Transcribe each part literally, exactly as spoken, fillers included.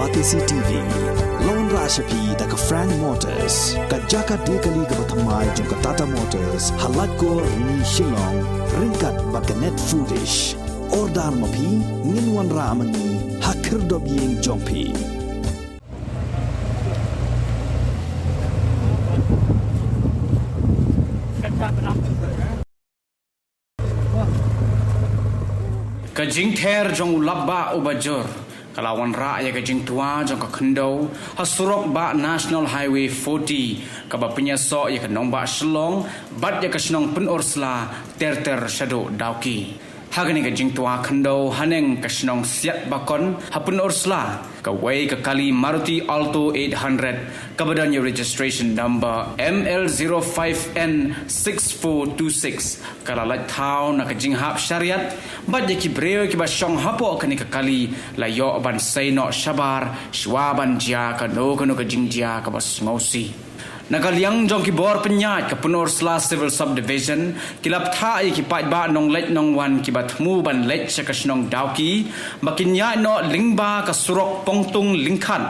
Batesi T V. La wanrah sha phi da ka Frank Motors, ka jaka die kali kaba thymmai jong ka Tata Motors ha Laitkor, Rni, Shillong, ryngkat bad ka Net Foodish. Order ma phi, ngin wanrah ma ngi ha khyrdop ïing jong phi. Ka jingther jong u lapbah uba jur ka la wanrah ïa ka jingtwa jong ka khyndew ha surok bah National Highway forty, kaba pynïasoh ïa ka nongbah Shillong bad ïa ka shnong Pynursla ter ter shaduh Dawki. Ha kane ka jingtwa khyndew haneng ka shnong Siatbakon ha Pynursla, kawei ka kali Maruti Alto eight hundred kaba don ïa registration number M L zero five N six four two six ka la lait thaw na ka jinghap shariat, bad ïa ki briew kiba shong hapoh kane ka kali la ïoh ban sei noh shabar shwa ban jia kano kano ka jingjia kaba sngewsih. Na ka liang jong ki bor pynïaid ka Pynursla Civil Subdivision, ki la bthah ïa ki paidbah nongleit nongwan kiba thmu ban leit sha ka shnong Dawki ba kin ïaid noh lyngba ka surok Pongtung Lyngkhat,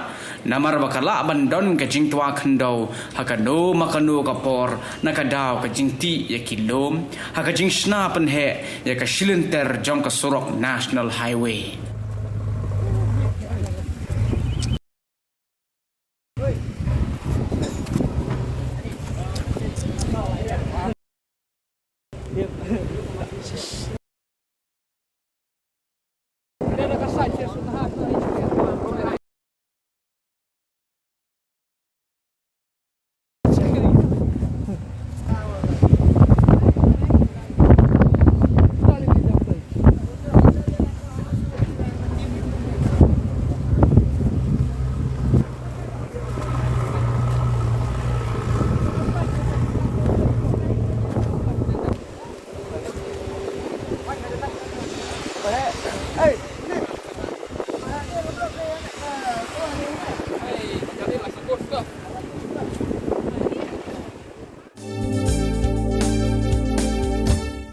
namar ba ka lah ban don ka jingtwa khyndew ha kano ma kano ka por na ka daw ka jingtih ïa ki lum ha ka jingshna pynheh ïa ka shilynter jong ka surok National Highway.